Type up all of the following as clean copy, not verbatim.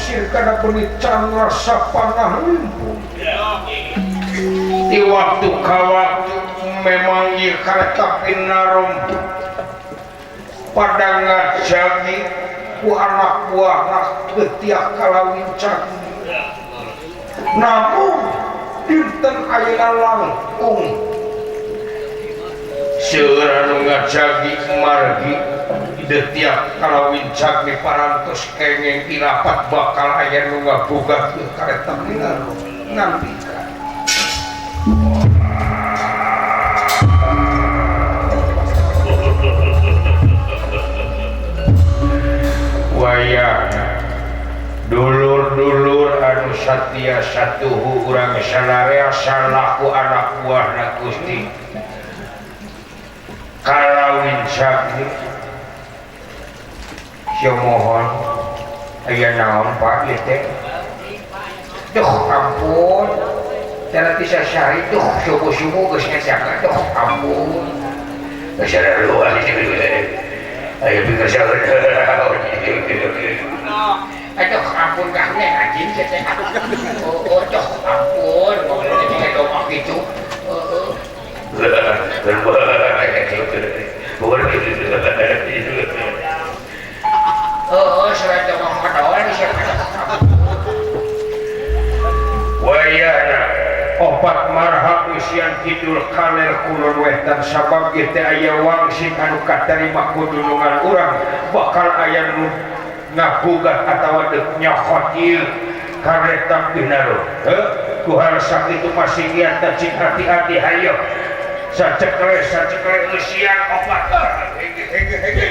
Pasisir kana beunit can rasa panah limpung. Di waktu ka waktu memang ieu kareta pinarom pada ngajagi ku anak buahna getiah kalawin cagni. Namun dinten ayeuna langkung seueur anu ngajagi margi detiak kalawin cagni parantos kengeng ilapat bakal aya nu ngaboga ke kareta pinarom ngambikan. Wayahna dulur-dulur anu satia satuhu urang sanarea salaku anak buahna Gusti kalawin cagni sia mohon aya naon Pak ieu teh duh ampun teh bisa sari duh subuh-subuh geus nyajaga duh ampun geus luar ayo pikir sahaja. Aduh ampun kahne anjing teh. Oh aduh ampun ngomongnya teh domah gitu. Heeh. Heeh, selain domah kodol siapa. Wayahna opat marhab usian kidul kaler kulon wetan sabab ieu teh aya wangsit anu katarima ku dunungan urang bakal aya nu ngagugat atawa deuk nyokot ieu kareta pinaruh. Heuh, ku harsa kitu masih ieu teh cing hati-hati hayo. Sacekle sacekle usian opat. Hege hege hege.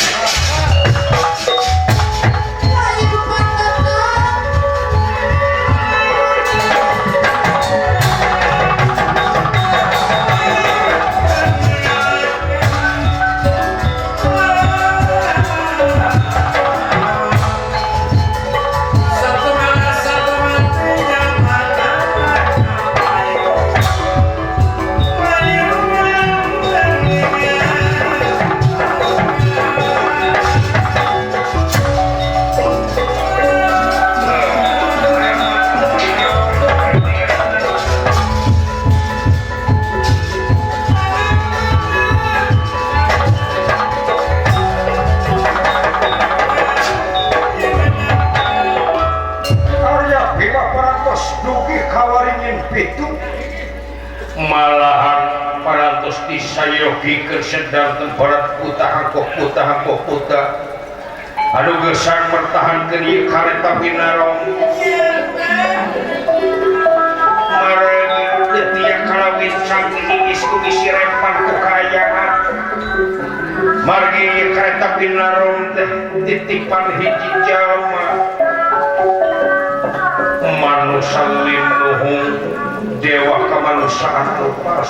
Malahan parantos disayogikeun sedang barat puta puta anu geusang mertahankeun ieu kareta pinarong maregi teu kalawin canggi geus kudu sirempan ku kaayaan margi ieu kareta pinarong teh titipan hiji jalma manusa linuhung dewa kemanusiaan lepas.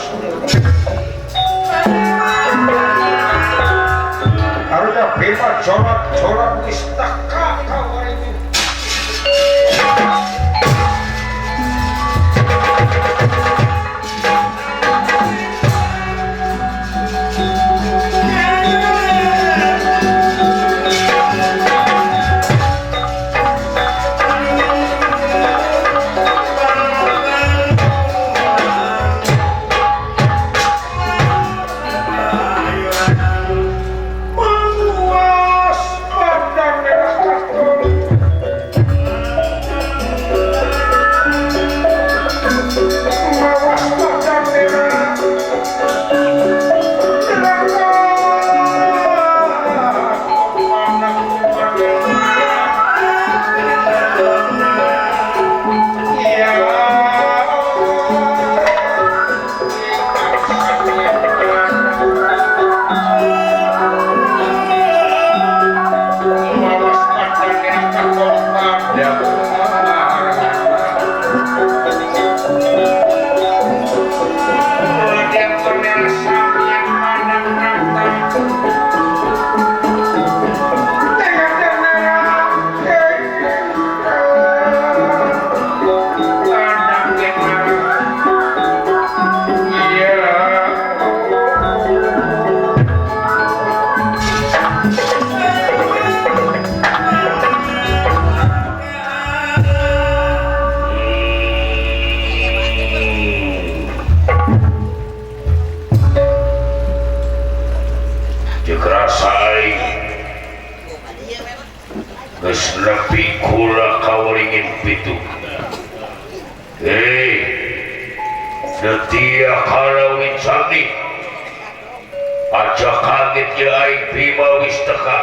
Arya Bima corak-corak istaka kawar itu. Geus nepi kula ka Waringin Pitu. Hei, setia kalawin sami. Aja kaget ya aing Bima wis teka.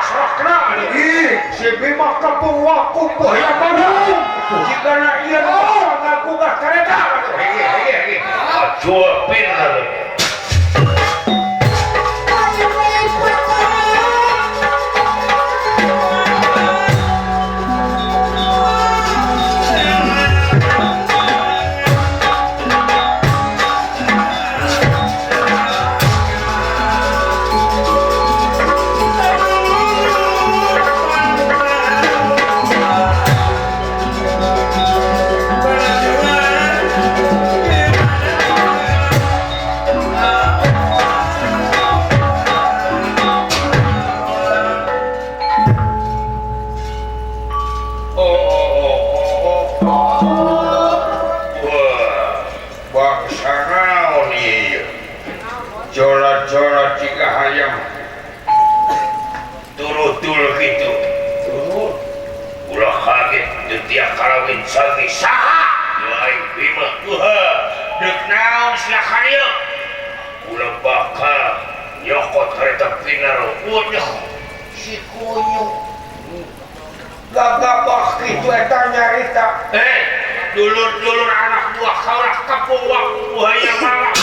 Sakra ih, si Bima kampung waku buaya baru. Jika nak ia ngaku gak kereta. Acua pintar. Dulur-dulur anak buah kaulah kampung waku buaya malam.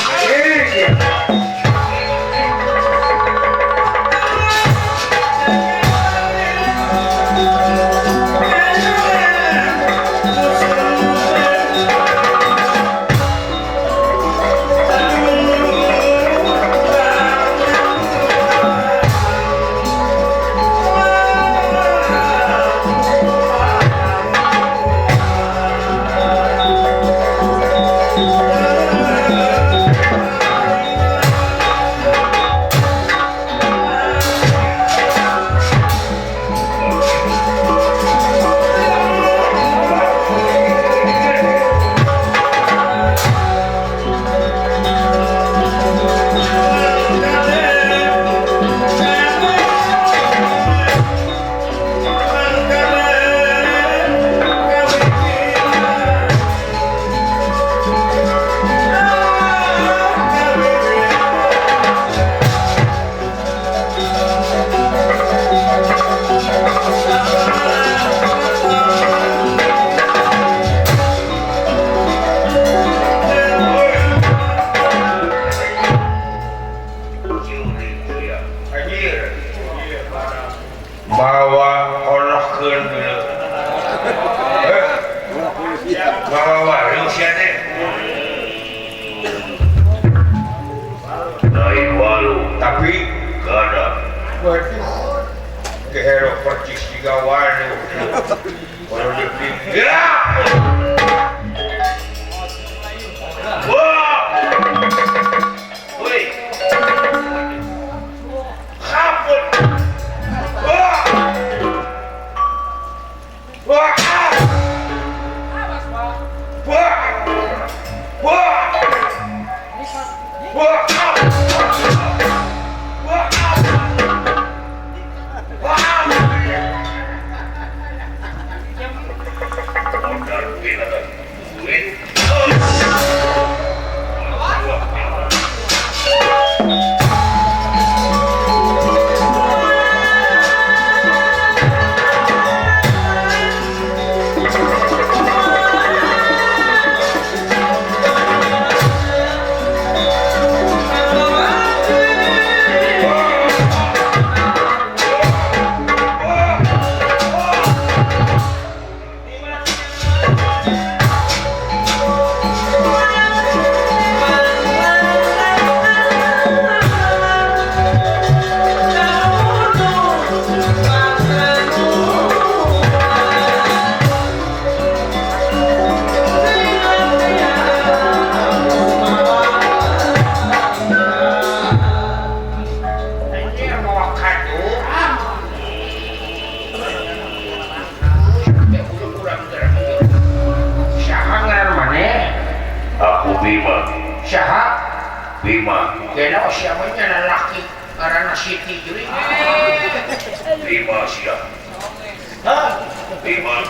Hah? Bima.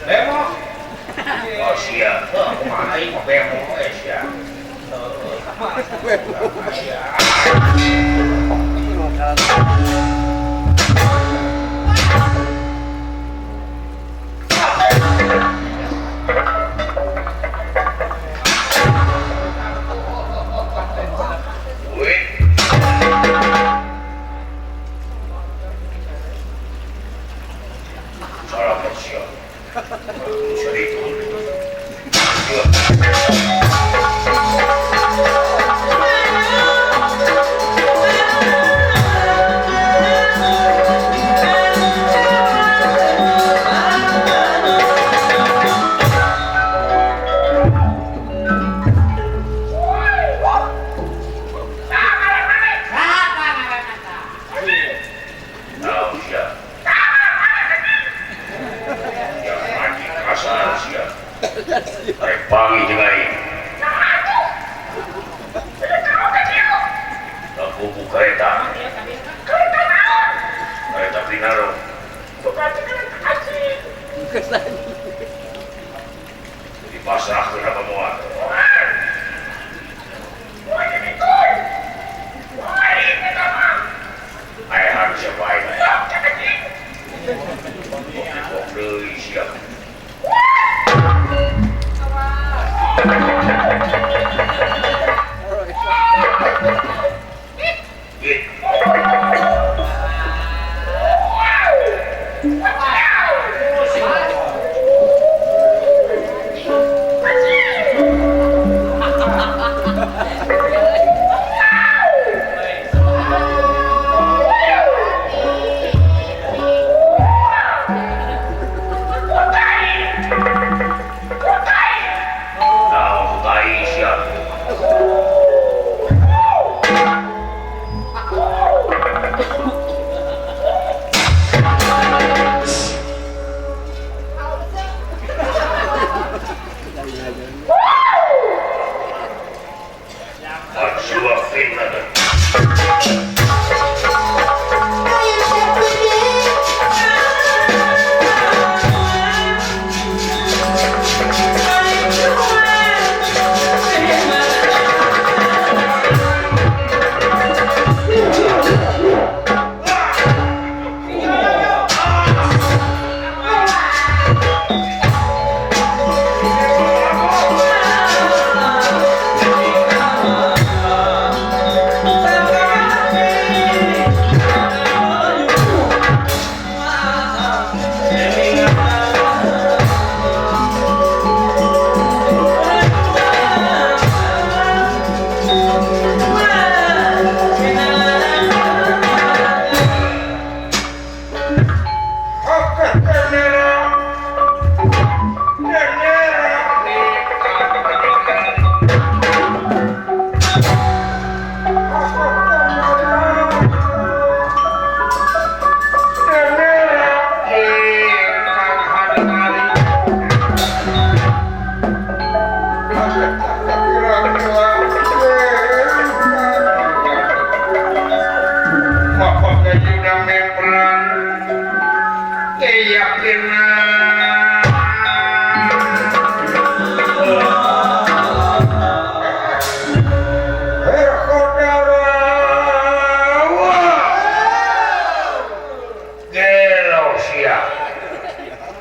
Bemo. Oh sia. Kumaha aing mah bemo eh sia.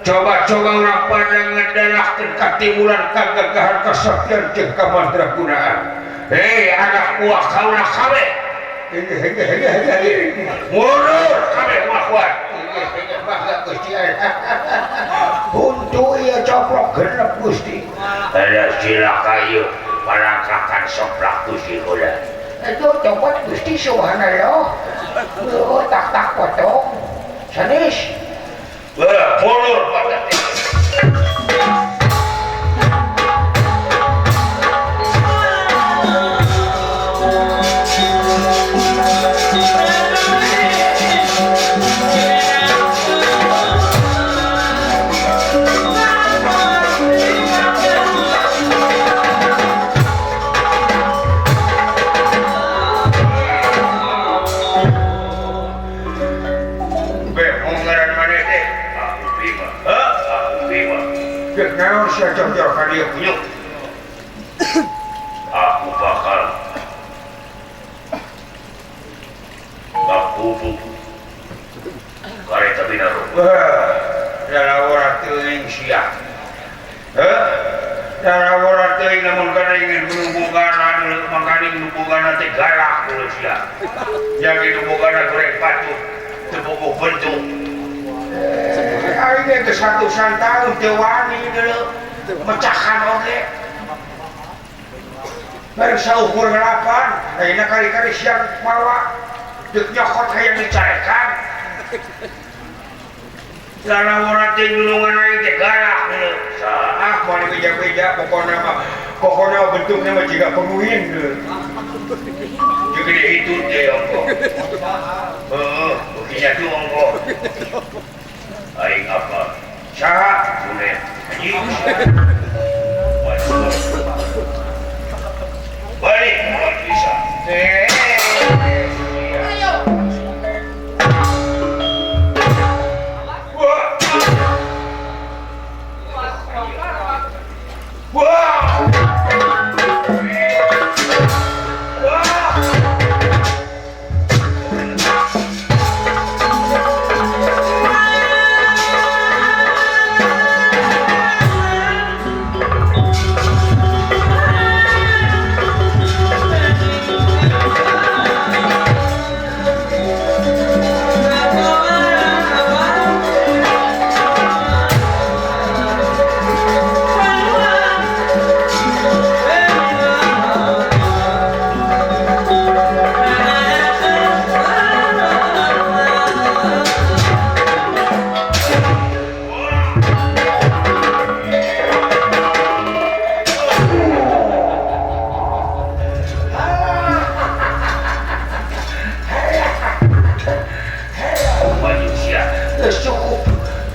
Coba-coba urang pandang ngedelahkeun katimuran kagagahan kasaktian jeung kamandragunaan. Hei anak buah kaula kabeh. Mundur kabeh moal kuat. Gusti. Huntu ieu coplok genep Gusti. Ada cilaka ieu parangkakan soplak Gusti heula. Itu copot Gusti subhanallah. Oh tak-tak potong. Sanes. Mundur pada Jor ka dieu kunyuk. Aku bakal ngakubu kareta binaru. Lalawara teuing sia. Heuh. Lalawara teuing lamun kana ingin hubungan mangkaning hubungan teh galak kulo sia. Jadi hubungan goreng patuh teu bogoh bentuk. Aing teh geus ratusan tahun teu wani deuleu mecahan oge. Baru saukur ngelapan, ayeuna kali-kali siang mawa deuk nyokot hayang dicarekan. Lalawara teh nulungan aing teh galak deuleu. Ah, moal beja-beja pokona mah bentukna mah jiga penguin deuleu. Jeung gede itu teh ongko. Heeh, beukinya tuh ongko. Aing apa? Saha? Bunet. Anjing. Balik moal bisa. Ayo. Wah. Wah. Wah.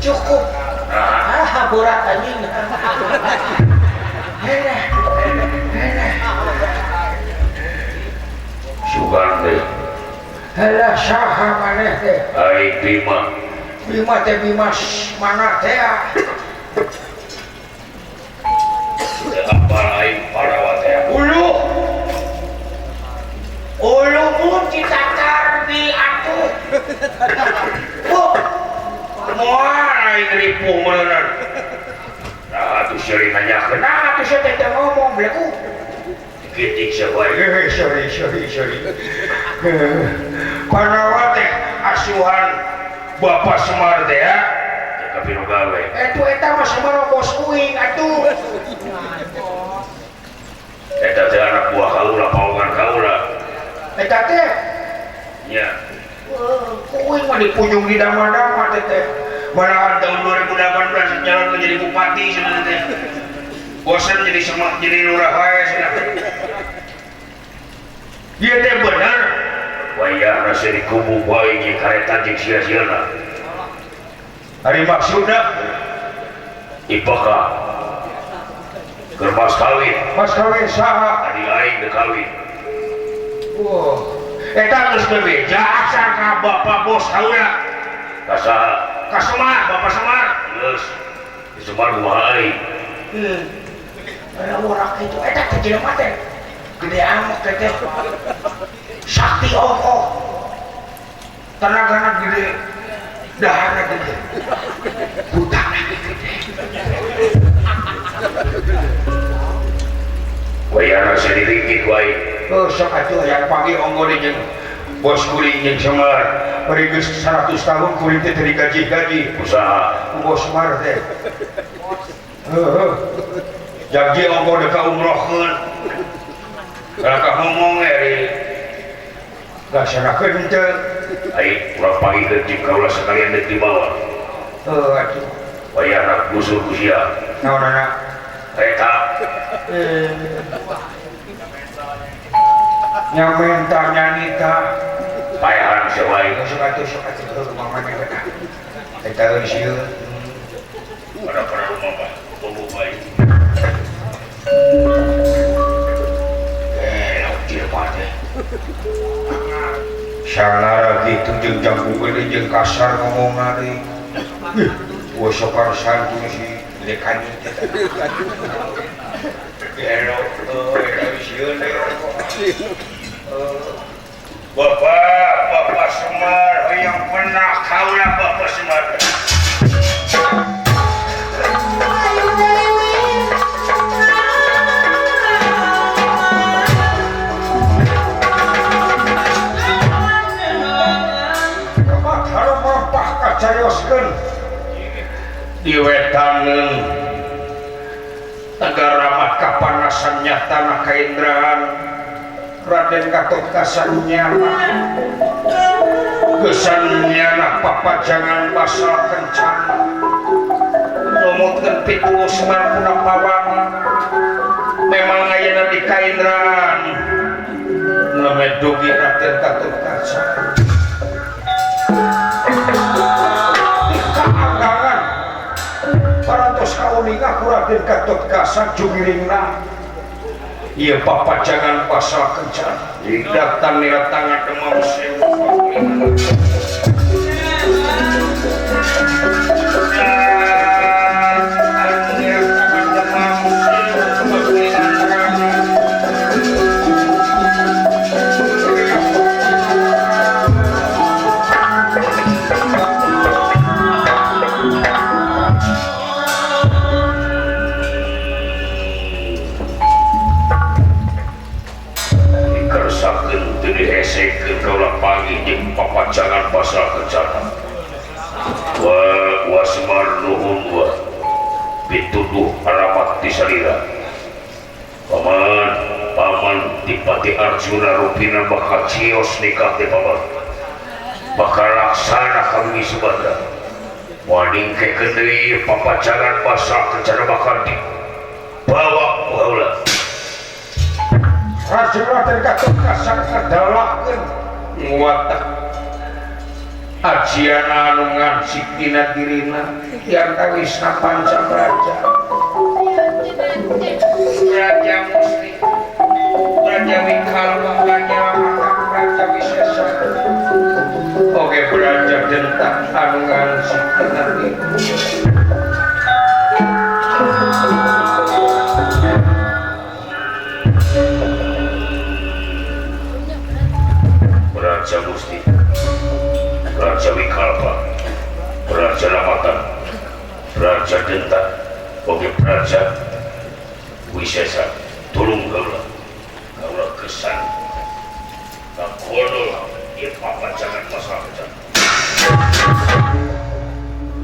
Cukup. Ah, berat anjing. Sugan teh. Halah saha maneh teh? Ai Bima. Bima teh Bima mana teh? Teu apal aing Parawa teh. Ulu. Ulu mun ditatar di atuh. Moal aing ripuh meureun. Nah atuh seuring nanyakeun. Nah atuh sia teh ngomong beleku. Kitik sia wae. Sorry. Parawa teh asuhan Bapak Semar teh ya. Teu kapiru gawe. Atuh eta mah Semar bos uing atuh. Eta teh anak buah kaula, paungan kaula. Eta teh? Nya. Kuing mah dipunjung di dama-dama teh teh. Malahan tahun 2018 jalan menjadi bupati cenah teh. Bosan jadi semak jadi lurah wae cenah. Ieu teh bener. Wayahna sia dikubu wae jeung kareta jeung sia-siana. Ari maksudna Ipaka. Keur mas kawin. Mas kawin saha? Adi aing teu kawin. Wah. Eta geus bebeja asa ka bapa bos kaula. Ka saha? Ka Semar, Bapak Semar. Geus. Di Semar kumaha euy? Aya urang kitu eta teh jelema teh. Gede amat teh teh. Sakti ongkoh. Tenagana gede. Daharna gede. Hutangna gede. Wayahna sia diringkit wae. Oh, sok atuh hayang pagi onggo deui jeung bos kuring jeung Semar. Bari geus 100 tahun kuring teh teu digaji-gaji. Usaha ku bos Semar teh. Heuh. Janji onggo deuk ka umrohkeun. Kalakah ngomong eri. Laksanakeun teu. Ai urang pangikeun jeung kaula sakalian deuk dibawa. Heuh atuh. Wayahna gusur ku sia. Naonana? Eta. Nya menta nyanita. Paehan sia wae. Sok atuh heuh mama teh. Eta euy sieun. Pada-pada rumah mah tunggu wae. Lauk jelema teh. Salara kitu jeung jangkung gede jeung kasar ngomongna deui. Ih, sopan santun si Gede kanjut Bapak, Bapak Semar yang pernah kaulah Bapak Semar. Di wetangeun Tegar ramat kapanasan nyatana kaindraan Raden Gatotkaca nyana kesan nyana papajangan basal kencana numutkeun pitulus Semar puna pawana memang ayeuna di kaindraan nembe dugi Raden Gatotkaca parantos kauninga ku Raden Gatotkaca jumiringna ieu papajangan pasal kencana datang niratangan demam sewu papajangan pasal kencana wa wasmar nuhun wa pituduh alamat di salira paman paman Dipati Arjuna rupina bakal cios nikah di paman bakal laksana kami Subadra waningkekeun deui papajangan pasal kencana bakal dibawa ku haula Arjuna teh Gatotkaca ngadalahkeun nguwatak ajian anu ngansik dina dirina diantawisna panca praja Raja Muslim Raja Wikalwa Raja Lamata Raja Wisesa oge Raja Dentang anu ngansik dina dirina Raja Musti, Raja Wikalpa, Raja Lamatan, Raja Denta, oge Raja Wisesa, tolong kaula, kaula kesan, kakodol, ieu papajangan masalah kecan.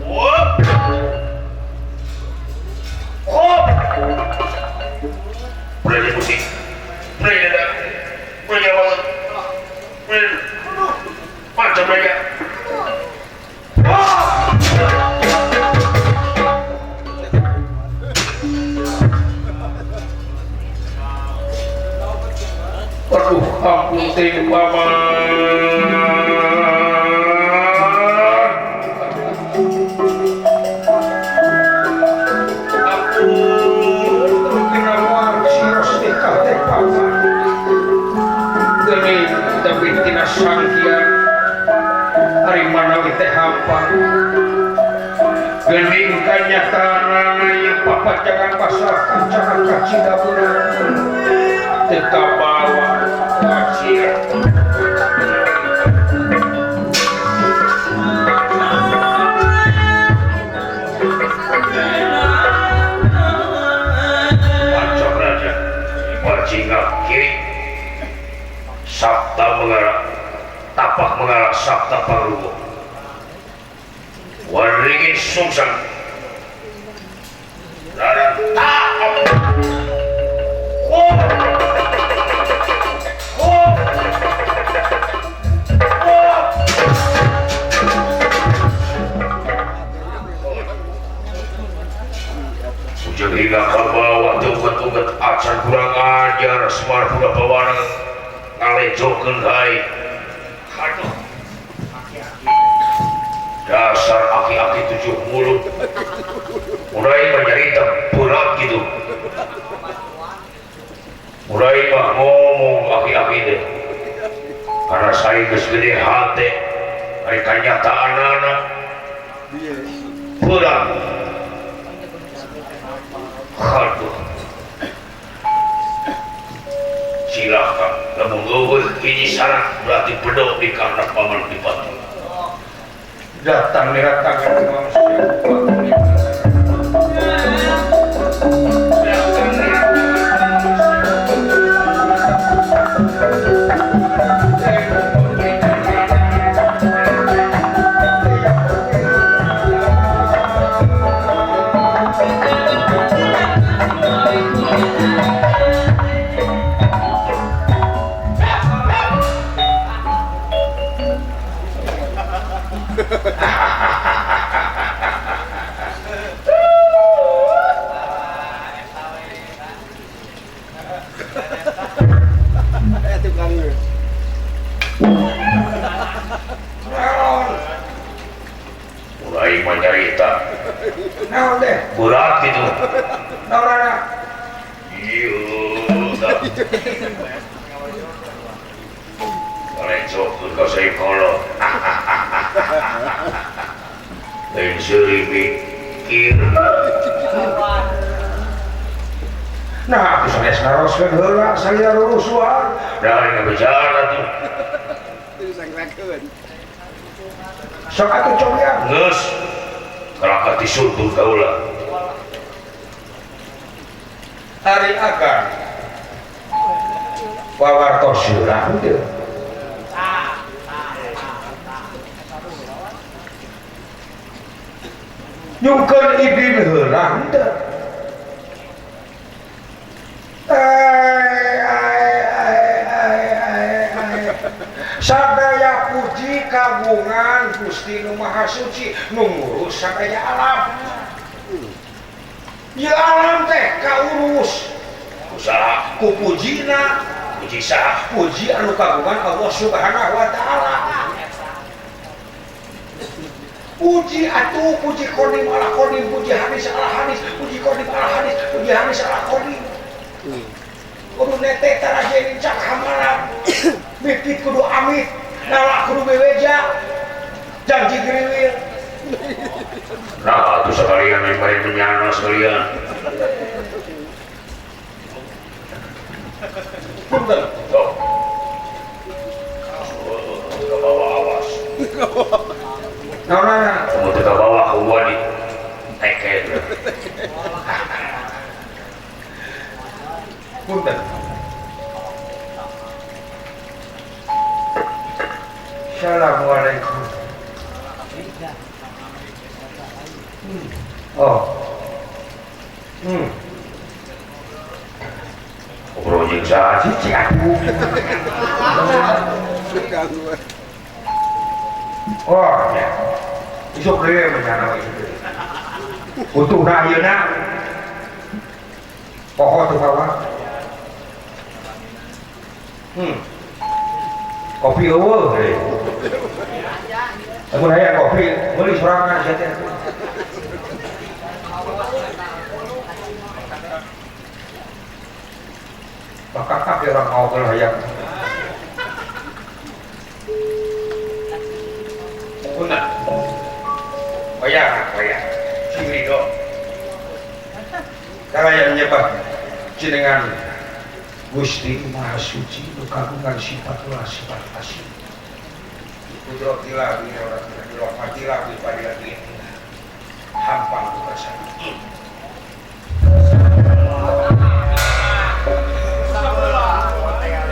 Wop, hop, Raja Musti, Raja Denta, Raja Lamatan, macam mereka. Aduh, ampun teh paman. Ampun, kena luar siros nikah teh paman. Geuning tapi tina sangkian ari manawi teh hampa. Geuning kanyataanana ieu papajangan pasal kancana kacida beunang. Teu kabawa kacir. Panca Praja Marjinga kiri Sabta mengarah tapak mengarah Sabta Pangrugo waringin sungsang larang tak oh oh oh ujung hingga ke bawah tunggu-tunggu acan kurang ajar Semar pura bawana ngalejokeun hai aduh dasar aki-aki tujuh mulut mulai menyerita berat gitu mulai mah ngomong aki-aki deh karena saya geus gede hate ari kanyataan anak berat Aduh. Silakan lamun eueuh hiji syarat berarti bedog di karena paman dipati. Datang diratangan manusia. Mulai menyerita. Naon deh? Berat gitu. Naon iya. Kalecok ke sekolah. Lain seuri mikir. Nah, aku sanes naroskeun heula saya rurusuhan. Da ari bicara tuh. Sok atuh cobian. Geus. Kalakah disuntun kaula. Ari agan. Wawartos heula henteu. Nyungkeun idin heula henteu. Sadaya puji kagungan Gusti Nu Maha Suci nu ngurus sadaya alam. Ieu alam teh kaurus ku saha? Ku pujina, puji saha? Puji anu kagungan Allah Subhanahu wa taala. Puji atuh, puji kodim ala kodim, puji hadis ala hadis, puji kodim ala hadis, puji hadis ala kodim. Kudu nete tarajeun cak hamalan. Mipit kudu amit, nalak kudu beweja, janji geriwil. Nah, itu sekalian yang paling menyana sekalian. Punten. Tuh. Ke bawah awas. Nah, kamu ke bawah gua di teken. Punten. Assalamualaikum. Oh. Ngobrol jeung saha cici aku. Oh, ya. Isuk deui menyana isuk deui. Utuhna ayeuna. Poho teu bawa. Kopi eueuh deui. Lamun aya kopi meuli sorangan sia teh. Bakakak orang mau kalau hayang. Punten. Wayang, wayang. Sing ridho. Kalayan nyebab jenengan Gusti Maha Suci nu kagungan sifat ulah sifat asih. Kudratillah bi rahmatillah bi fadlillah. Hampang ku kasana.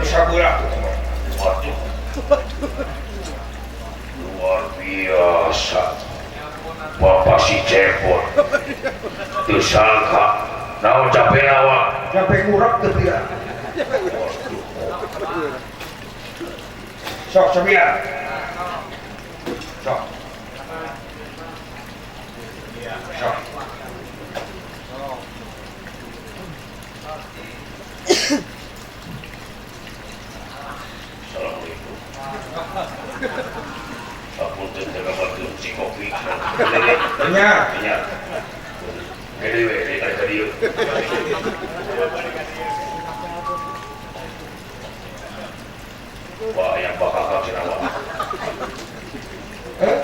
Sabulah. Waduh. Luar biasa. Bapak si cepot. Teu sangka naon capek awak. Capek ngurap teu pira. Sok cobian. Sok. Sok. Assalamualaikum. Sapunten teu kabatur si kopi. Nya. Nya. Gede we deui ka dieu. Wah, yang bakal cenah wah. Heh?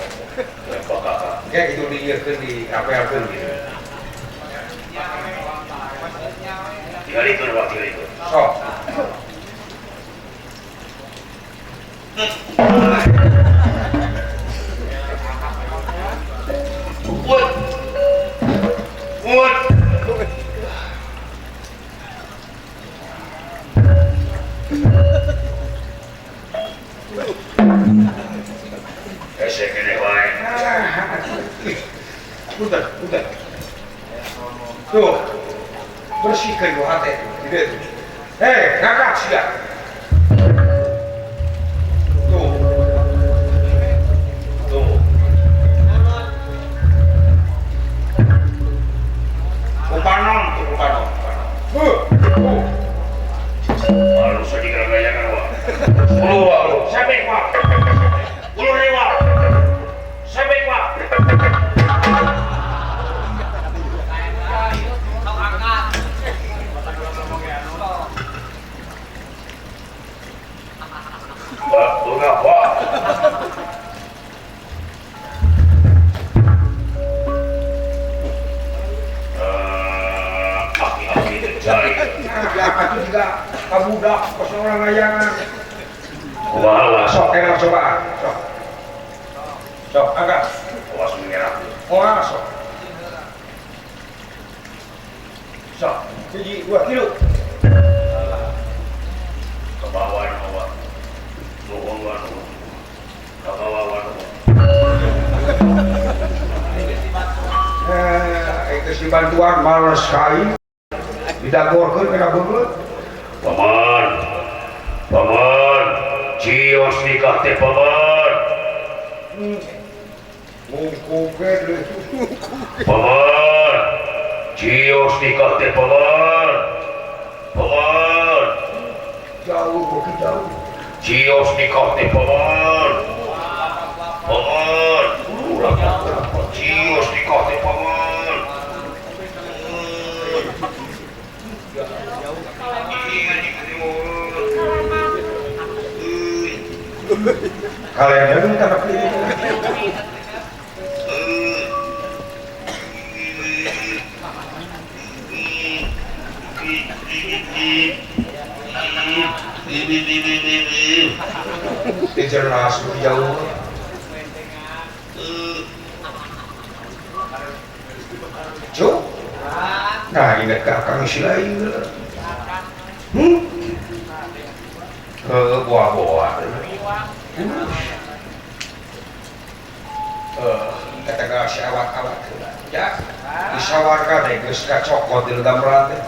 Yang bakal. Kayak gitu diieukeun di apelkeun gitu. Tingalikeun wa tingalikeun. Sok. Put. Put. Hese kene wae. Udah, udah. Tuh. Bersihkan gua hati. Gitu. Hei, ngangkat sia. Tuh. Tuh. Kupanon, tuh kupanon. Tuh. Malu sedih gerakan wa. Ulu wa, sampai wa. Ulu rewa. Sampai wa. Aku juga kabudak kosong orang layangan. Kumaha sok enak cobaan sok. Sok angkat. Awas mengerah. Moal sok. Sok, hiji 2 kilo. Ke bawah bawah. Nuhun wa nuhun. Ke bawah wa nuhun. Itu si bantuan males sekali. Didagorkeun kana beungeut. Paman. Paman, cios nikah teh paman. Ngungkukeun leuh. Paman. Cios nikah teh paman. Paman. Jauh beuki jauh. Cios nikah teh paman. Paman. Cios nikah teh paman. Kalender minta pilih. Jelas jauh. Cuk. Nah, ingat ke akang si lain. Buah-buah. Kata si awat-awat ya. Disawarkan deh, geus kacokot di dalam teh.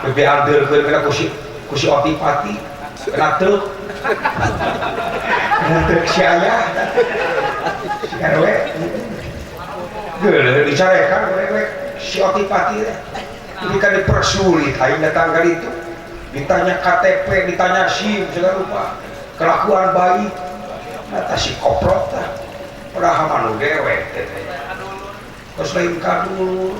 Bebe andeurkeun kana ku si Otipati, kena truk. Kena truk si ayah. Si RW. Geuleuh dicarekan we si Otipati teh. Ini kan dipersulit aing datang kali itu. Ditanya KTP, ditanya SIM segala rupa. Kelakuan baik. Mata si koprot tah. Padahal mah nu dewek teh. Terus lain kadulur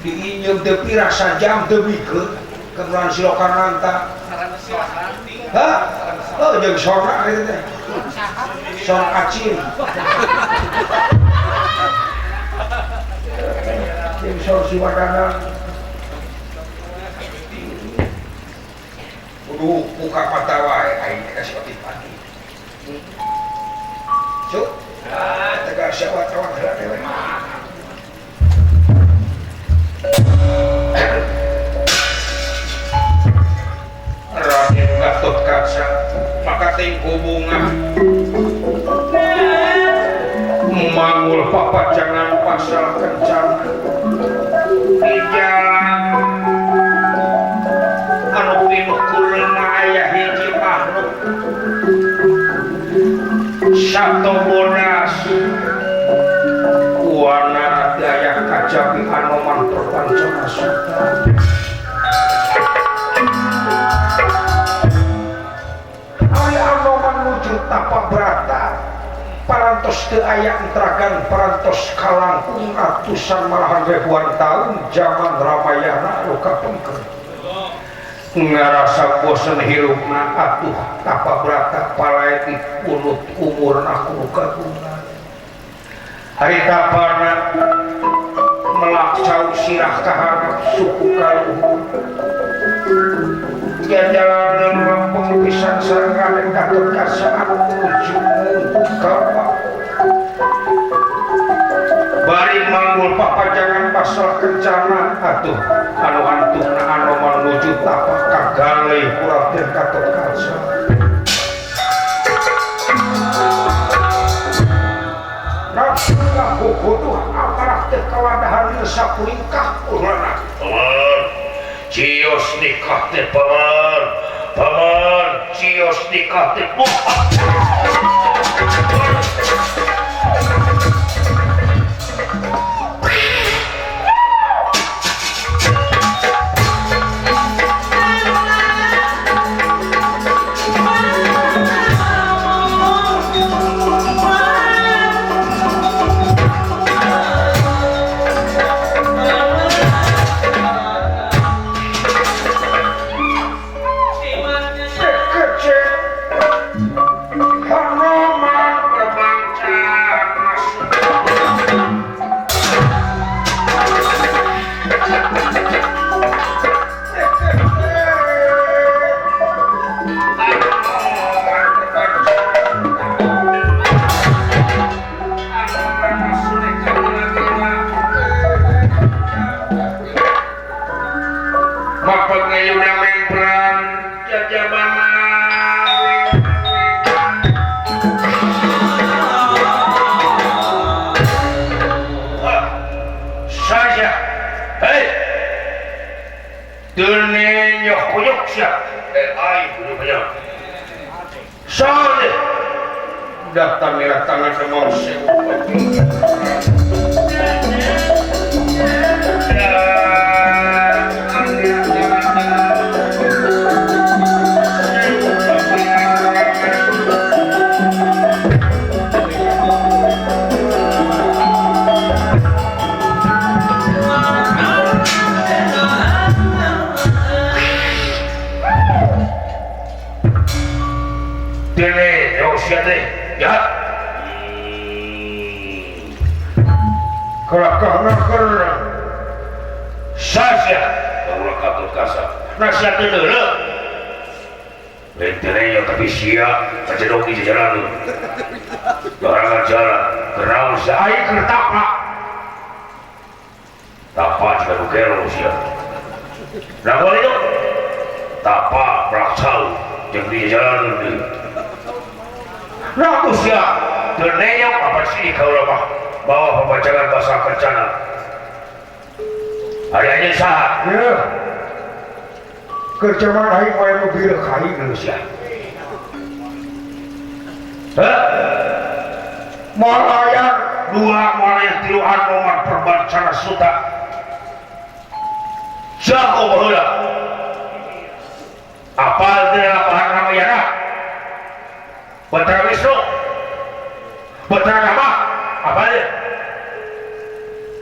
diinjem teu pira sajam teu mikeun kebetulan si Lokananta. Hah? Oh jeung sora kitu teh. Sora acin. Jeung sora si Wadana. Kudu buka mata wae aing teh ka si Otipati. Cuk. Tegar siawat-awat heula dewe. Raden Gatot Kaca maka tingku bunga manggul papajangan pasal kencana di jalan anu pinuh kulema aya hiji makhluk Sato bonas wana daya kajabi anoman perpancana suta. Ari anoman wujud tapa brata parantos teu aya entragan parantos kalangkung ratusan malahan ribuan tahun zaman Ramayana nu kapengker. Ngarasa bosen hirupna atuh tapa brata palae dipunut umurna ku kagungan. Hari tapana melak cau sirah kaharep suku kaluhur. Jajalan lempeng pisan sareng Raden Gatotkaca anu menuju ka bari manggul papajangan pasal kencana atuh anu antukna Anoman nuju tapak kagalih ku Raden Gatotkaca. Raden kuduh amarah teh kawadahan sapuringkah ulana. Paman, cios nikah teh paman. Paman, cios nikah teh. Datang merah tangan emosi. Kerjaman aing wae nu bieu ka aing geus ya. Heh. Moal aya dua moal aya tilu Anoman Perbancana Suta. Jago baheula. Apal teh lapahan Ramayana? Batara Wisnu. Batara Rama. Apal teh?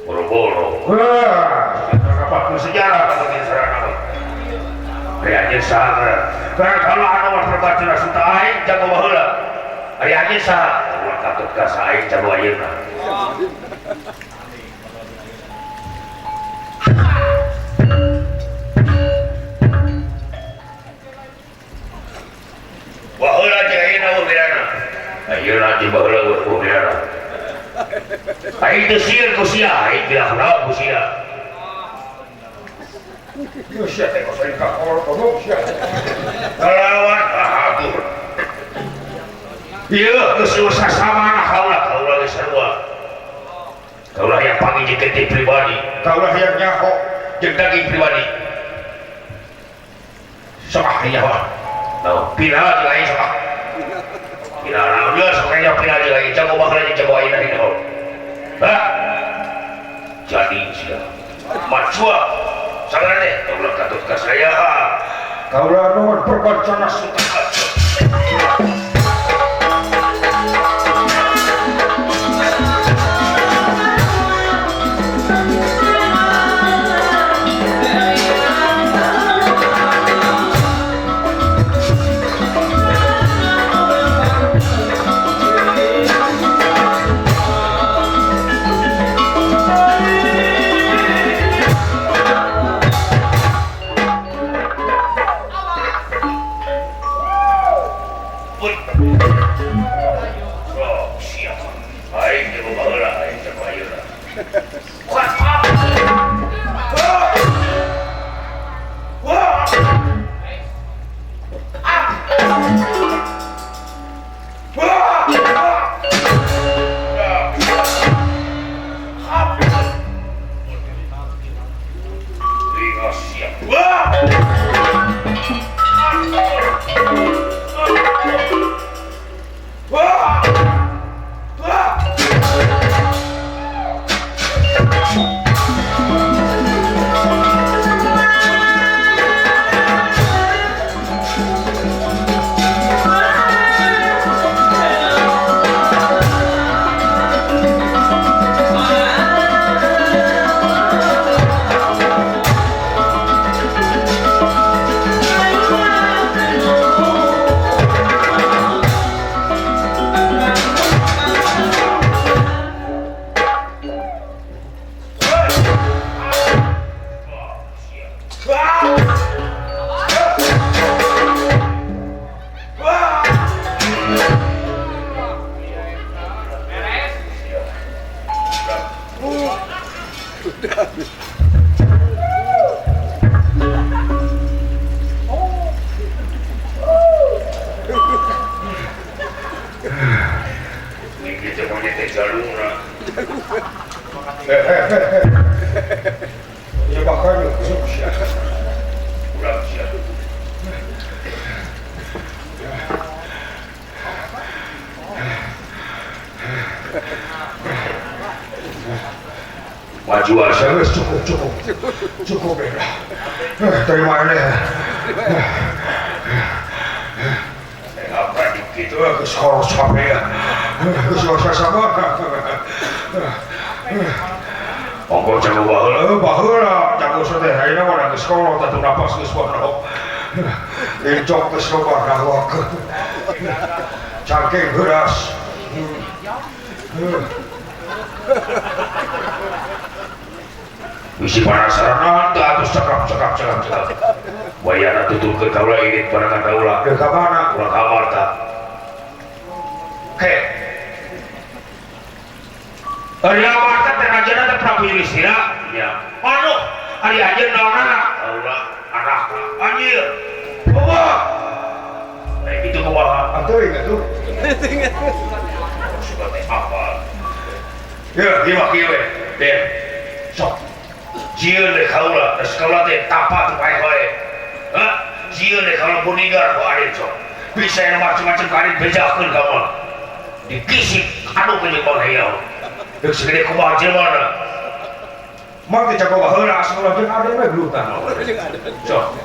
Boro-boro. Heh, apa sejarah kamu sarana. Ari anjeun saha? Karena kalau Anoman Perbancana Suta aing jago baheula. Ari anjeun saha? Ulah katut ka aing jago ayeuna. Baheula jeung ayeuna eueuh bedana. Ayeuna jeung baheula eueuh bedana. Aing teu sieun ku sia, aing bilah naon ku sia. Sia teh kosong ka kolor goblok sia. Kalawan atur. Ieu geus sasamana kaula, kaula geus sarua. Kaula yang panggil jeung pribadi, kaula yang nyaho jeung daging pribadi. Sok ah nyaho. Tau, pindah jeung aing sok ah. Pindah naon geus sok nyaho pindah jeung aing, jago baheula jeung jago ayeuna dina. Hah? Jadi sia. Macua sangat deh, kaulah katut ka saya. Kaulah nuhun Perbancana Suta. Ampun. Oh, siap. Aing jago baheula, aing jago ayeuna. Kuat apa? Wah. Ah. Wah. Wah! Wah! Wah! Maju aja, cukup ya. Terima kasih. Apa gitu? Sekolah sampai ya. Sekolah sama. Ongko jago baheula, jago soteh ayeuna mah geus kolot atuh napas geus warna. Encok geus loba dawak. Cangkeng heuras. Bisi penasaran teu atuh cekap. Wayana tuturkeun kaula ini barengan kaula. Deuk ka mana? Urang kamar tah. Ke. Ari amarta teh rajana teh Prabu Yudhistira. Nya. Aduh, ari anjeun naonana? Kaula anak anjir. Bobo. Baik itu kumaha? Atuh ingat tuh. Ingat. Sudah teh apa? Ya, ieu mah kieu we. Deh. Sok. Jieun deh kaula, geus kaula teh tapa teu paeh wae. Hah? Jieun deh kaula bunigar ku arin sok. Bisa yang macam-macam ka arin bejakeun ka mah. Dikisik anu ke jeung Bang Hayau. Deuk segede kumaha jelema. Mah teh jago baheula asal jeung ade we gelutan. Sok.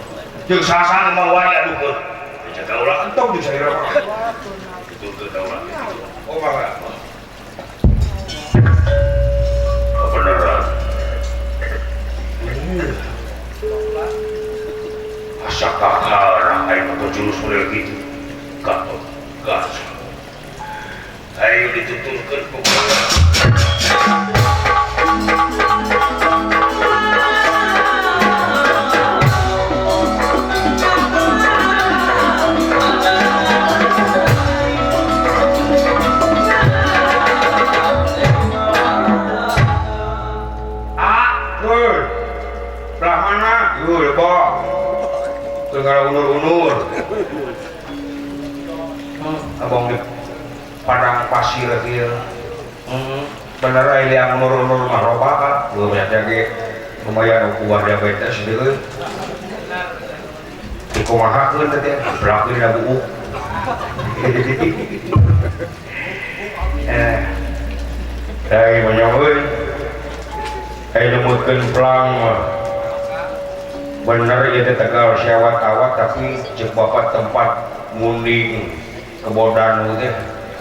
Jeung saha-saha mah wani adukeun. Beja kaula entong jeung salira mah. Tuturkeun kaula. Oh mangga. Beneran. Asa kakara aing mah jurus model kitu. Gatot gas. Ayo dituturkeun ku Unur-unur abang di padang pasir kieu bener aya yang unur-unur mah loba ka leuwih ge lumayan ukuran diabetes deui dikumahakeun teh berakhir da buuk dari monyong euy aya nemutkeun pelang mah bener ieu teh Tegal sewat-awat tapi jeung bapak tempat ngunding kebodan teh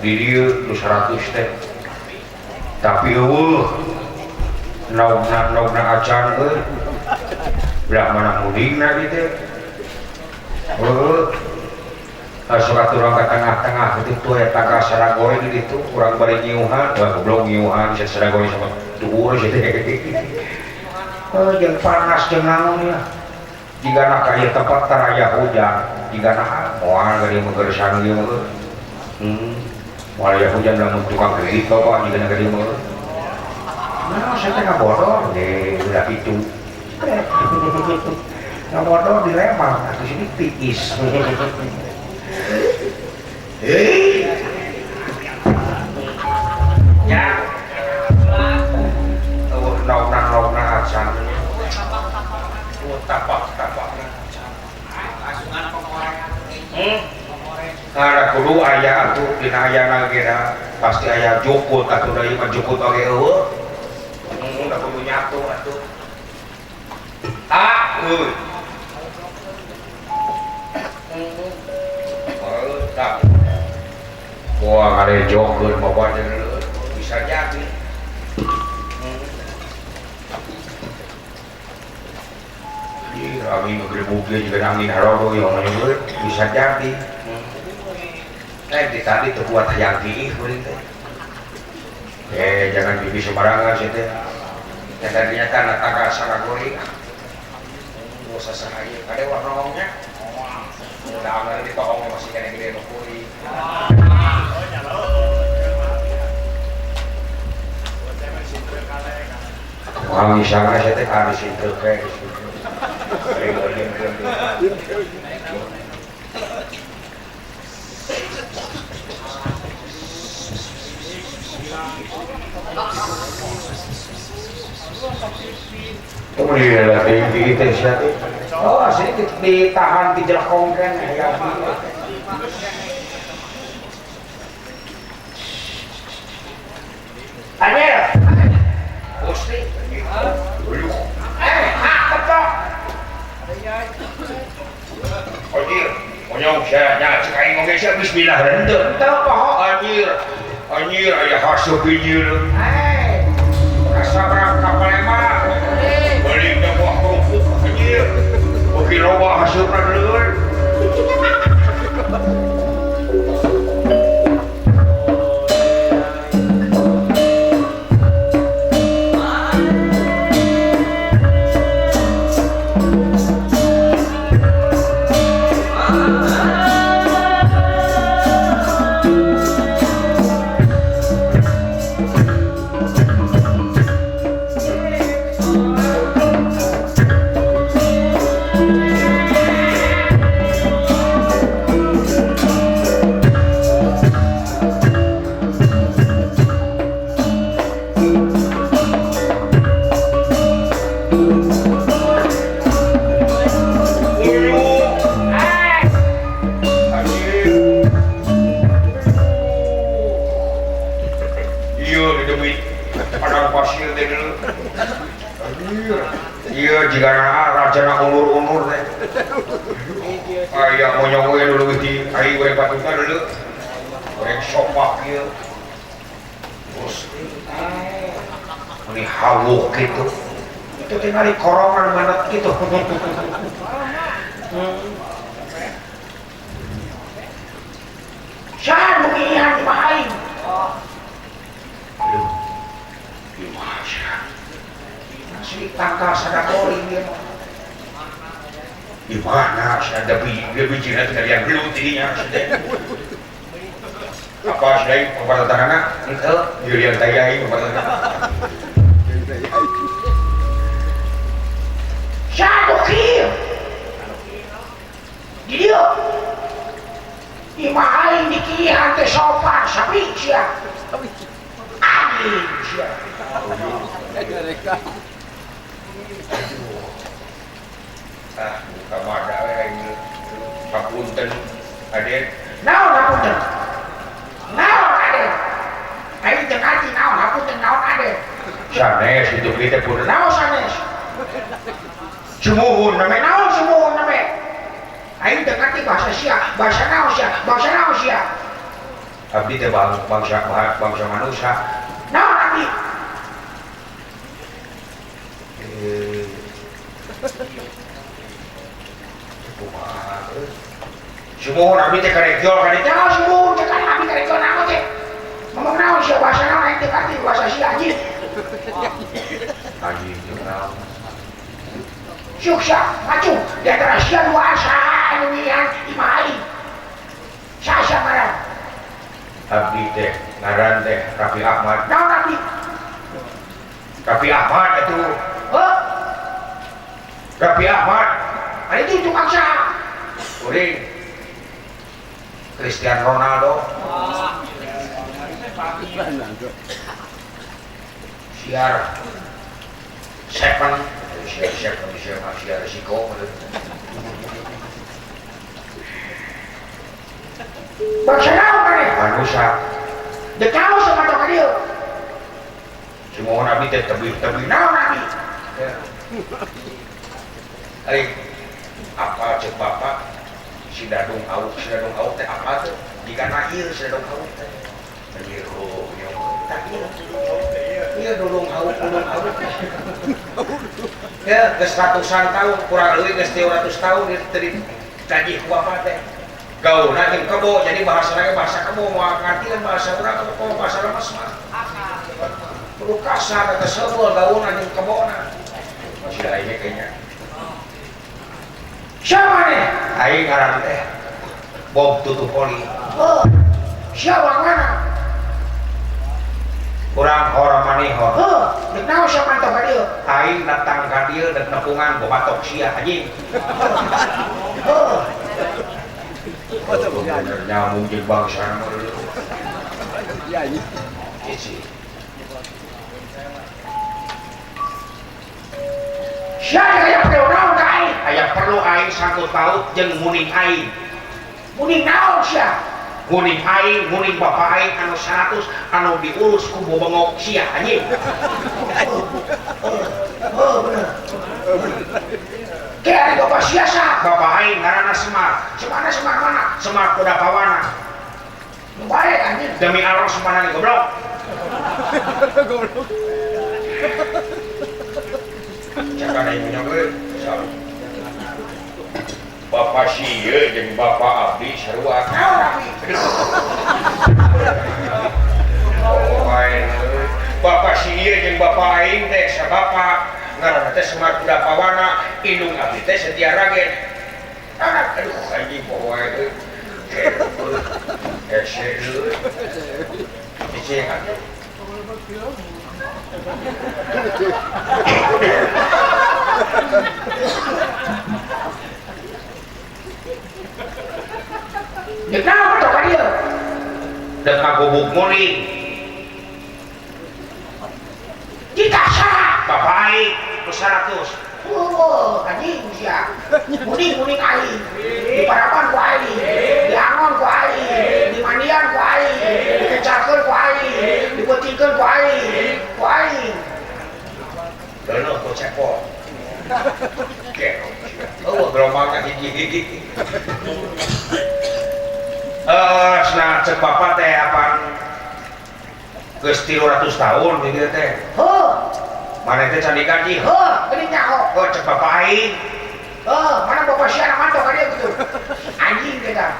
di dieu nu 100 teh tapi eueuh naugna acan euy belah mana ngundingna kitu heueuh asup urang ka tengah-tengah kitu tuh eta ka Saragoy di ditu urang bari nyiuhan wah goblok nyiuhan sia Saragoy sama dhuwur sia teh jeung panas jeung naon ya jigana ka ieu tempat taraya hujan jigana moal geuning meugeursan ieu mah Moal aya hujan lamun tukang kredit bapak juga negeri mah. Nah, saya teh ngabodor deh, udah itu. Ngabodor di Lembang, di sini tiis. Ya. Oh, naon-naon acan. Oh, tapak-tapak acan. Asungan pengoreng. Ada kudu aya atuh dina ayana ge pasti aya jukut atuh deui mah jukut oge eueuh. Da kudu nyatu atuh. Ah, euy. Oh, tak. Wah, ngarejokeun bapak jeung bisa jadi. Ih, angin ngegrebug ge juga angin harodo yang menyebut bisa jadi. Di tadi tuh buat hayang tiih kuring teh. Jangan bibi sembarangan sih teh. Ya tadinya kan tangga sangat goreng. Dosa sahaya kade warnongnya. Udah anggar di tohong masih kena gede nu kuring. Wah, misalnya saya teh harus itu kayak Oh, asli ditahan di jelekong kan ya. Anjir. Gusti. Hak ketok. Anjir, monyong sia nya cek aing oge sia bismillah henteu. Teu poho anjir. Anjir aya haseup hiji. Kasabrang ka Palembang. Balik da buah kerupuk anjir. Beuki loba haseupna leueur. Korongan banget gitu. Saan mengihan di aing. Aduh. Gimana sih? Masih tangkal sadakori dia. Gimana sih ada biji nanti dari yang belum tidinya. Apa sih pembahasan anak? Itu Julian Tayai pembahasan anak. Sadokir. Di dieu. Imah aing dikihan teh sopan sapi sia. Anjing sia. Ah, kamada we aing hapunten Aden. Naon hapunten? Naon Aden? Aing teu ngarti naon hapunten naon Aden. Sanes itu kita pun naon sanes. Sumuhun namanya naon sumuhun namanya aing teu ngarti bahasa sia, bahasa naon sia, bahasa naon sia. Abdi teh bangsa bangsa manusia. Naon abdi? Kumaha euy? Sumuhun abdi teh karegjol ka ditu. Naon sumuhun teh kan abdi karegjol naon teh? Ngomong naon sia bahasa naon aing teu ngarti bahasa sia anjing. Anjing teu naon. Suksa, maju di antara sia dua saha anu nyian imah aing. Saha sia ngaran? Abdi teh ngaran teh Raffi Ahmad. Naon Raffi? Raffi Ahmad atuh. Heuh. Raffi Ahmad. Ari itu tukang saha? Kuring. Cristiano Ronaldo. Siar seven, siar seven, siar siar risiko. Bangsa naon maneh? Manusia. Deuk naon sama ka dieu? Simohon abdi teh tebih-tebih naon abdi? Ari apa cek bapak si Dadung Auk, si Dadung Auk teh apa tuh? Jika ieu si Dadung Auk teh. Ieu tah ieu. Ieu Dadung Auk, Dadung Auk. Ya, geus ratusan tahun, kurang leuwih geus 300 tahun teu ditagih ku bapak teh. Gaulna jeung kebo, jadi bahasa lagi bahasa kebo, moal ngarti bahasa urang kebo bahasa lemes mah. Kudu kasar eta seubeuh gaulna jeung kebona. Masih aing kayaknya. Siapa nih? Aing ngaran teh Bob Tutupoli. Oh, siapa mana? Kurang hormanihor. Heuh, deuk naon sia mantau ka dieu? Aing datang ka dieu deuk nepungan bobatok sia anjing. Heuh. Bener nyambung jeung bangsa mah dulu. Cici. Sia aya perlu naon ka aing? Aya perlu aing sangkut paut jeung muning aing. Muning naon sia? Muning aing, muning bapa aing anu 100 anu diurus ku bobongok sia anjing. Oh, bener. Kayak bapak sia sa? Bapak aing ngaranna Semar. Semana Semar mana? Semar Kuda Pawana. Bae anjing. Demi Allah Semana ge goblok. Goblok. Cakana ieu nya ge. Bapak sia jeung bapak abdi sarua. Oh, bapak sia jeung bapak aing teh sabapak ngaranna teh Semar Kuda Pawana, indung abdi teh Setia Ragen. Aduh anjing poho euy. Hese euy. Diceng atuh. Deuk naon atuh ka dieu? Deuk ngagubuk muring. Kita saha? Bapak aing nu 100. Oh, anjing sia. Muning-muning aing. Diparapan ku aing, diangon ku aing, dimandian ku aing, dikecarkeun ku aing, dipeutingkeun ku aing, ku aing. Leuh ku cepot. Oh, gelombang hiji-hiji. Nah, cek bapak teh apaan geus 300 tahun di dieu teh. Heuh. Maneh teh can digaji. Heuh, geuning nyaho. Heuh, cek bapak aing. Heuh, mana bapak sia mantau ka dieu kitu. Anjing kita.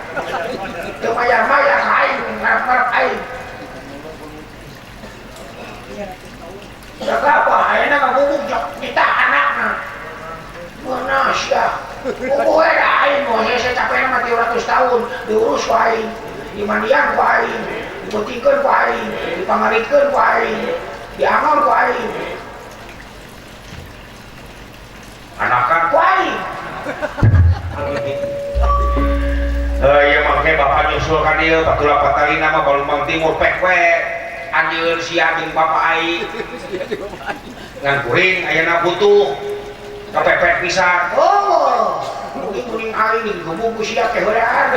Teu mayar-mayar ka aing, ngarep-ngarep aing. Jaga apa ayeuna ngagubuk jok kita anakna. Mana sia? Bubuh we da aing moal hese capena mah 300 tahun diurus ku aing, dimandian ku aing, dipeutingkeun ku aing, dipangaritkeun ku aing, diangon ku aing. Anakan ku aing. Ieu mah ke bapak nyusul ka dieu Batula Patalina mah Balumbang Timur pek we. Anjeun sia jeung bapak aing. Ngan kuring ayeuna butuh kapepet pisan. Oh, muning-muning aing digebug ku sia teh heurean.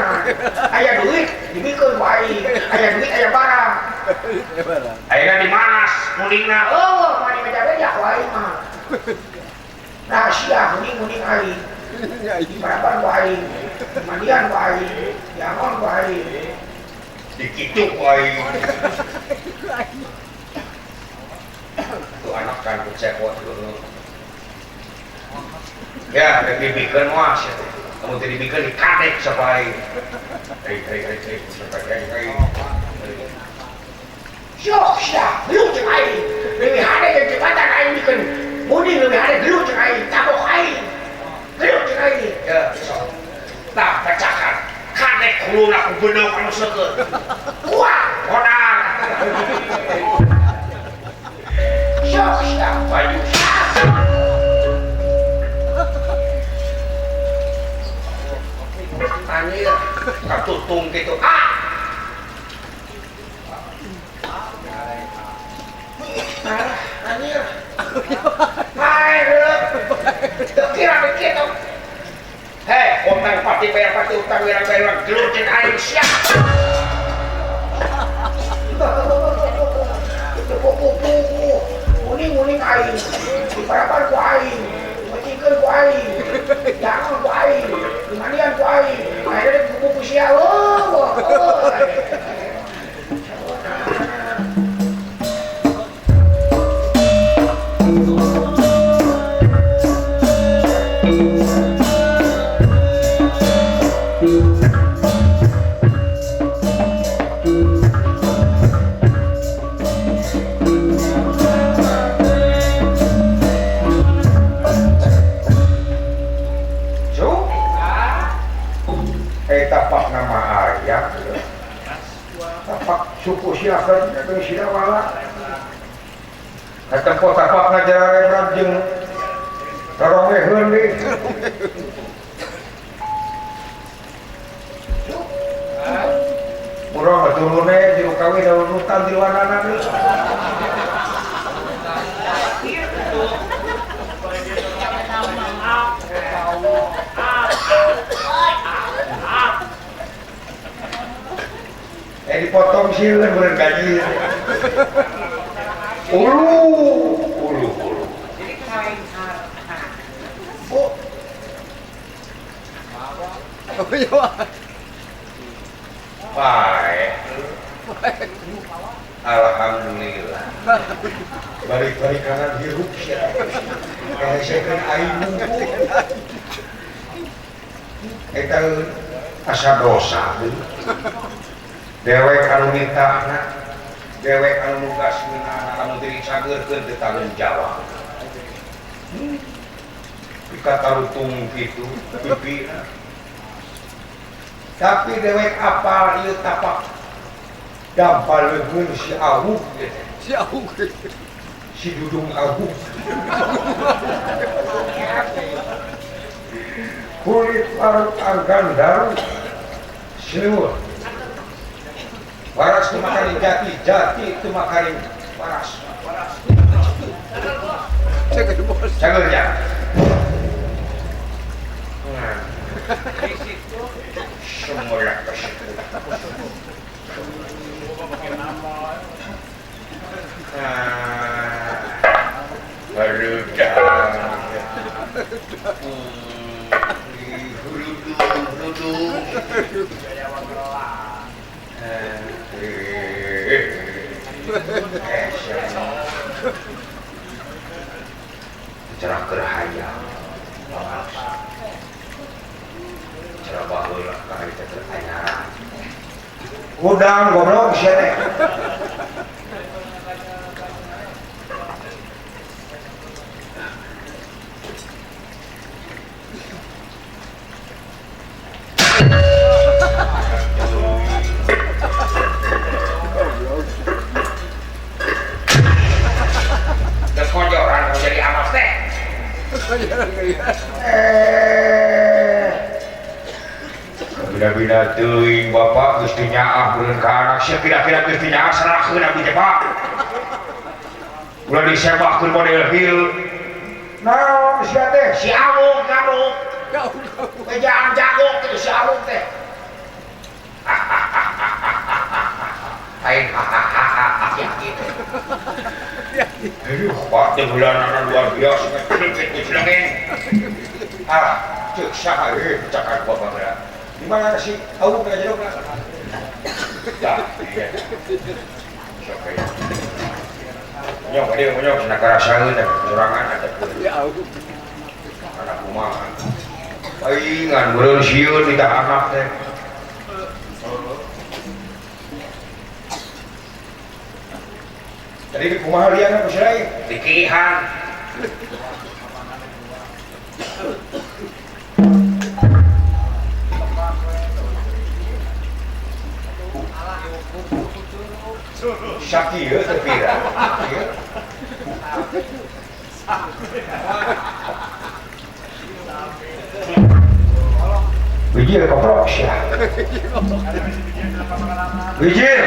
Aya duit dibikeun ku aing, aya duit aya barang. Ayeuna dimanas muningna. Oh, mani beja-beja ku aing mah. Rahasia muning-muning aing. Diparapan ku aing, dimandian ku aing, diangon ku aing. Dikitu ku aing. Tuh anak kan ku cepot dulu. Ya, rek dibikeun moal sia teh. Lamun teu dibikeun dikadek sampai. Hei, sampai hei. Sok sia, gelut jeung aing. Leuwih hade jeung jembatan aing bikeun. Muning leuwih hade gelut jeung aing, tabok aing. Gelut jeung aing. Ya, sok. Tah, pecakan. Kadek huluna ku beundeuk anu seukeut. Kuat. Sok sia maju. Anjir, katutung gitu. Ah. Anjir. Hai, kira begitu. Hei, utang pati bayar pati utang wirang bayar gelut jeung aing sia. Muning-muning aing, diparapan ku aing, mecikeun ku aing, jangan ku aing, dimandian ku aing, akhirnya kuku ku sia. Oh, suku silakan ke silawala katempo tapak ngajaran jeung romeheun deui urang turune jeung kawin urutan di wanana deui dipotong sieun beureun gaji. Ulu ulu ulu. Oh. Baik. Alhamdulillah. Balik-balik kanan hirup sia. Kahesekeun aing mungkul. Eta asa dosa. Dewek anu mintana, dewek anu nugas meunana anu teu dicageurkeun teu tanggung jawab. Dikatarutung kitu pipina. Tapi dewek apal ieu tapak dampal leungeun si Awug si Awug. Si Dudung Awug. Kulit parut anggandar siweuh. Waras itu makanin jati, jati itu makanin waras. Cagernya. Semua kesebut. Cerah kerahaya, cerah baheula ka harita teh aya. Udang goblok sia teh. Bina-bina teuing bapak geus teu nyaah beureun ka anak sia kira-kira geus teu nyaah serahkeun abdi teh Pak. Ulah disebahkeun model hieu. Naon sia teh? Si Awung garuk. Ejaan jago teh si Awung teh. Aing hahaha gitu. Aduh, Pak teh bulanana luar biasa kitu jelengeng. Ah, ceuk saha euy cakar bapak teh. Di mana sih? Awung ka jero ka. Ya, iya. Sok aya. Nyok dia nyok cenah karasaeun teh kurangan atuh. Ya awung. Anak kumaha. Aing ngan beureun sieun di anak teh. Tadi di kumaha liana ku sirai? Dikihan. Sakieu teh pira. Wijir koprok sia. Wijir.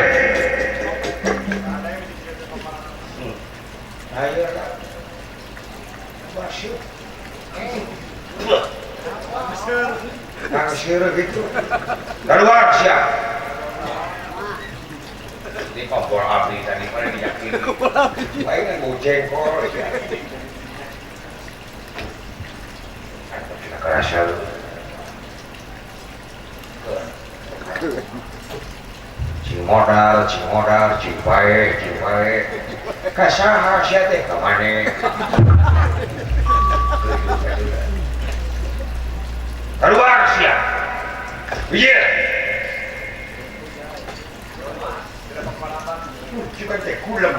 Ayo masuk. Nangsir gitu. Keluar sia. Ini kompor api tadi pada diyakini. Baik bau jengkol ya. Kita kerasa lu. Cing modal, cing bae, cing bae. Kasaha sia teh ka mane? Keluar sia. Iya. Cuma teh kulem.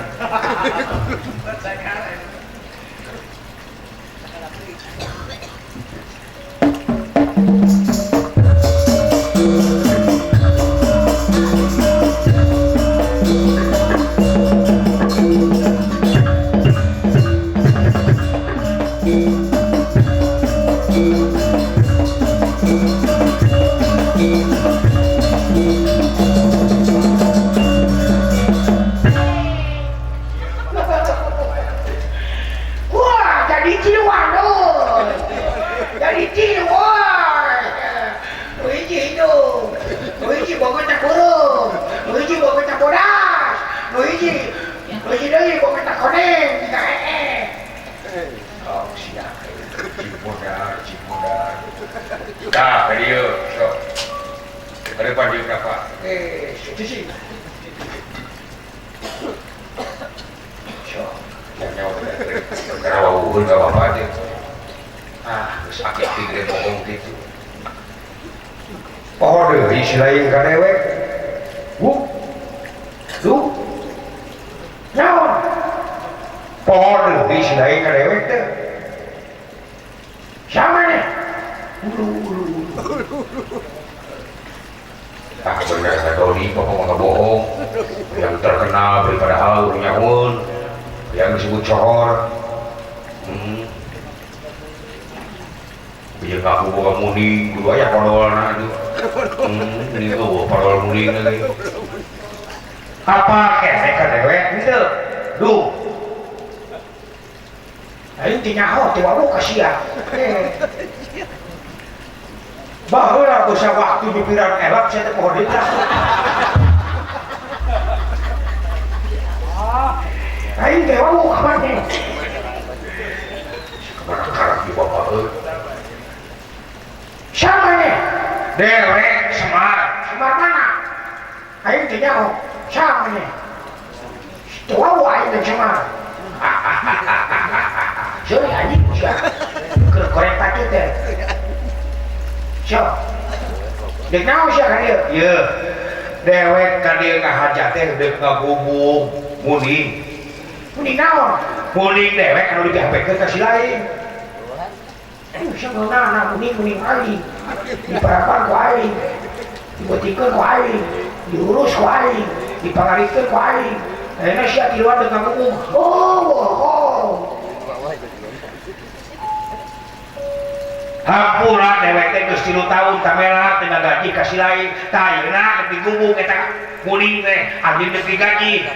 Hampura dewek teh geus 3 tahun kamera teh gaji ka si lain tah ayeuna digubung eta kuning teh anjeun deui gaji.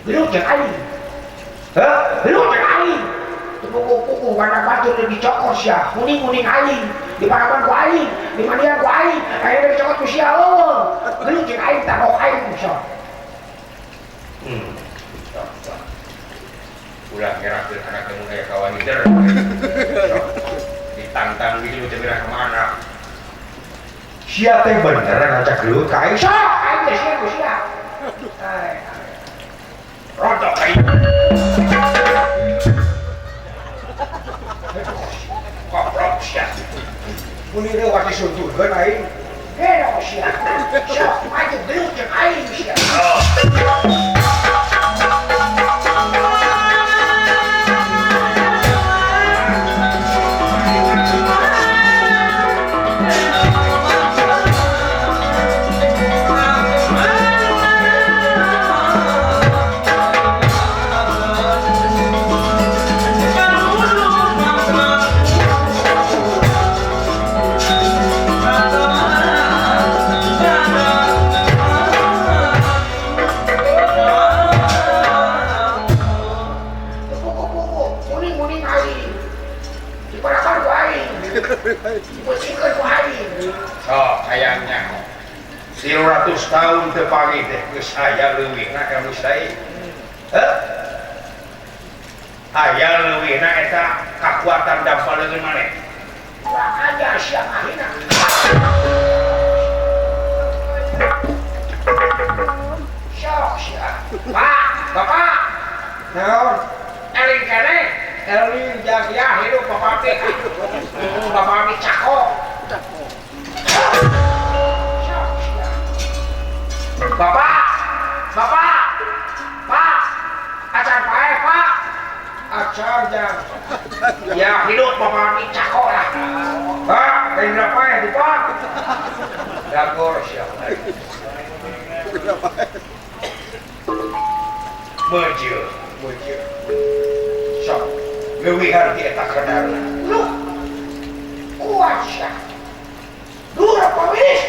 Gelut jeung aing. Heuh, gelut jeung aing. Kuku-kuku warna batu teh dicokot sia, kuning-kuning aing, diparapan ku aing, dimandian ku aing, ayeuna dicokot ku sia eueuh. Gelut jeung aing tah aing sia. Ulah ngerakeun anak teh mun aya kawan hider. Ditantang gitu teh berak kemana. Sia teh beneran ngajak gelut ka aing. Sok aing teh sia ku sia. Rontok aing. Koprok sia. Mun ieu wati sunturkeun aing. Hero sia. Sok maju gelut jeung aing sia. Dipeucingkeun ku aing. Sok hayangnya. 300 tahun teu panggih teh geus aya leuwihna ilmu sae. Heuh. Aya leuwihna eta kakuatan dampal leungeun maneh. Kurang ajar sia ngahina. Sok sia. Pak, Bapak. Naon? Eling keneh. Eling jagia hidup Bapak teh. Bapak teh cakok. Sok sia. Bapak, Bapak, Pak, acan paeh Pak, acan jang. Ya hidup Bapak ini cakok lah. Pak, rendra paeh di Pak. Dagor siapa? Maju, maju. Sok, leuwihan ti eta kadarna. Luh, kuat sia. Dura pawis.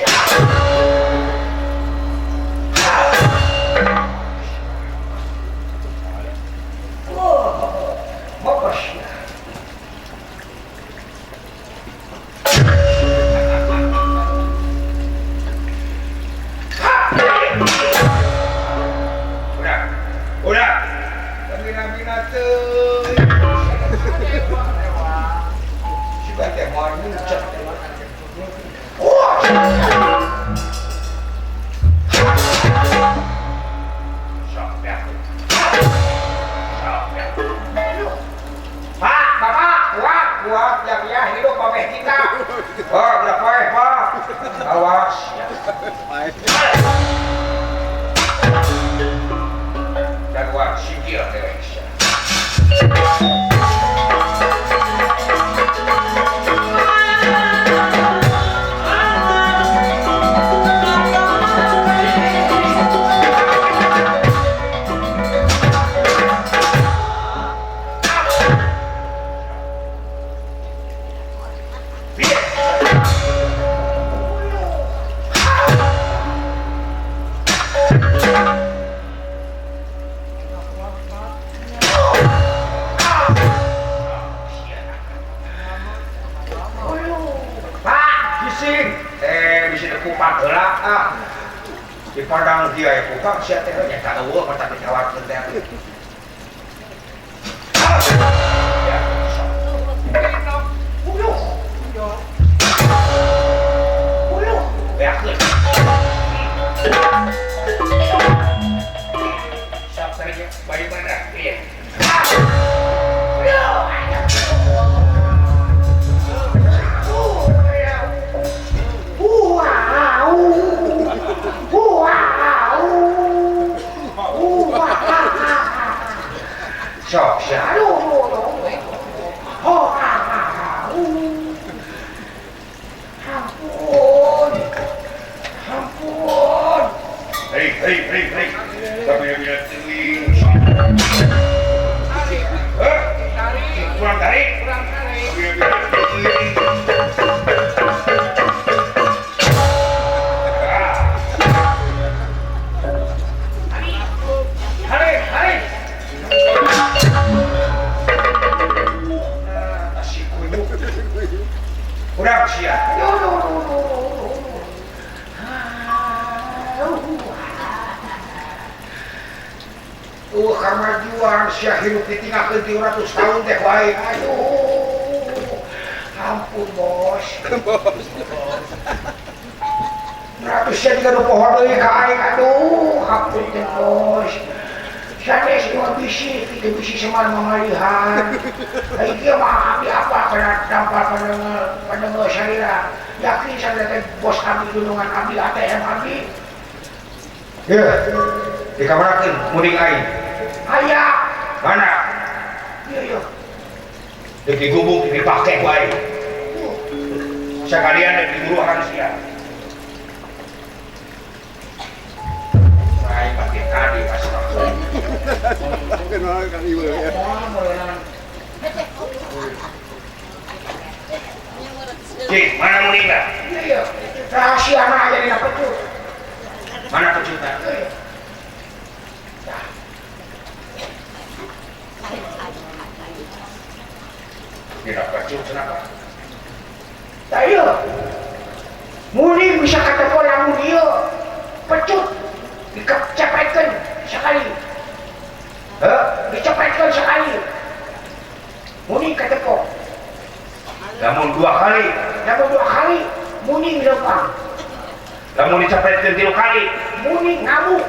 Sampai 3 kali muning ngamuk.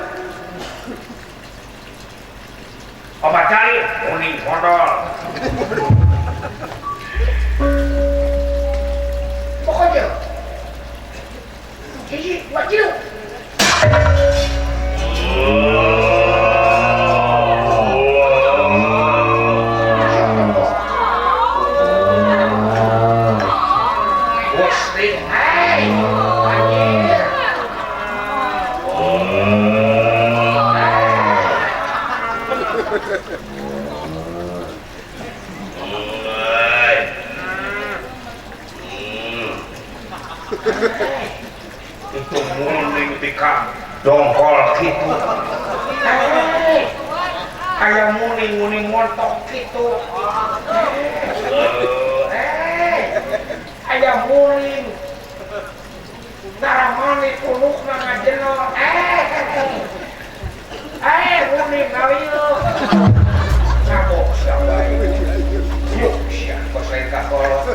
4 kali muning modal. Pokoknya hiji dua tilu. Itu muning tika dongkol gitu. Kayak muning-muning montok gitu. Kayak muning naramani punukna ngajeno. Muning ngalieu. Ngabok sia bae. Yuk sia kos lain ka kolot.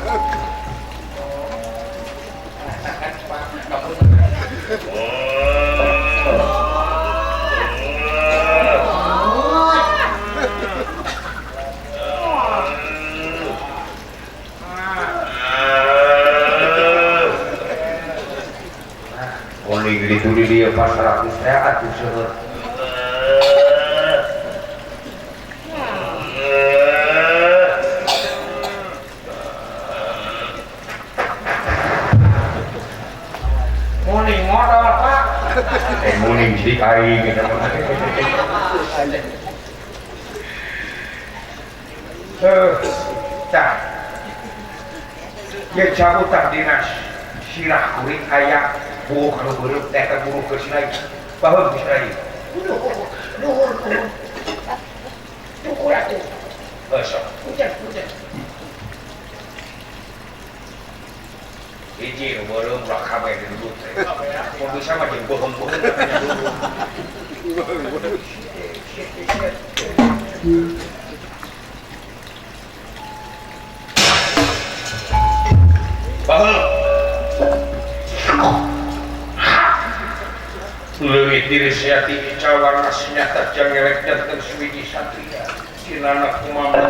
Muning dituli dia pas 100 atuh seueur. Muning modal Pak. Muning jadi aing gitu. Tah. Ye cabutan dinas sirah kuring aya buuk anu beureum teh eta buruh ke silai. Baheum ke silai. Nuhun nuhun. Tukur atuh. Heuh sok. Hujan hujan. Hiji nu beureum ulah kabeh duduk teh. Mun bisa mah jeung bohong-bohong. Baheum. Leungit diri sia ti cawarna senyata jangelek janten suwiji satria. Cinana kumaha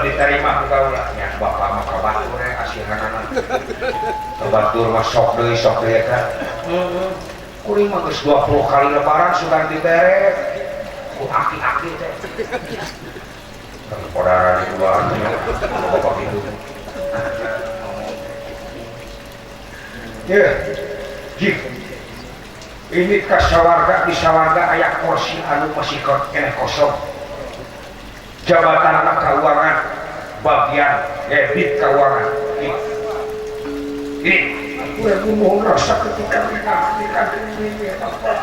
diterima ku kaula nya bapak mah ka batur asihanana. Ka batur mah sok deui eta. Kuring mah geus 20 kali lebaran sugan dibere ku aki-aki teh. Kodara di luar bapak itu. Ya, jik. Ini ka sawarga di sawarga aya kursi anu masih keneh kosong. Jabatan keuangan bagian debit keuangan. Ini aku yang mohon rasa ketika ini apa?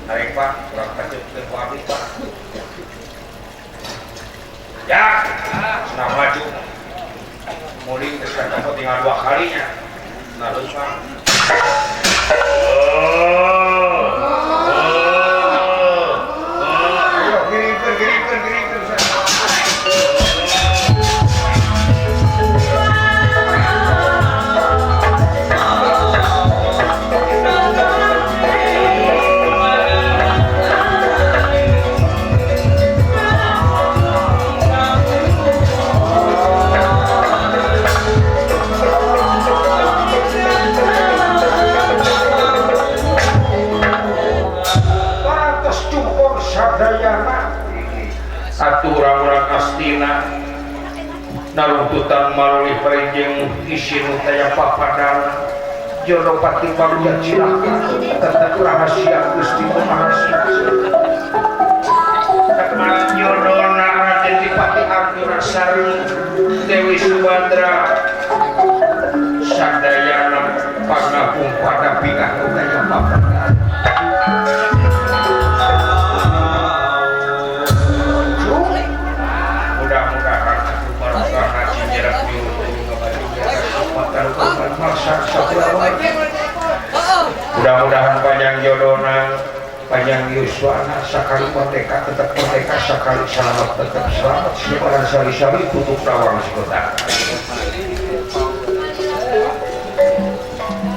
Tarik Pak, kurang kecil ke habis Pak. Ya, senang maju. Muling ke sekarang tinggal 2 kalinya. Nah, lupa. Ayo, giringkeun, giringkeun, giringkeun. Narungtutan marulih parinjeng isin utaya papadana jodoh pati bagja cilaka tetep rahasia Gusti Maha Teman jodohna Raden Dipati Arjuna Sari Dewi Subadra sadayana kulawarga. Mudah-mudahan panjang jodona, panjang yuswana, sakali merdeka tetap merdeka, sakali selamat tetap selamat, selebaran sali-sali tutup rawang sekota.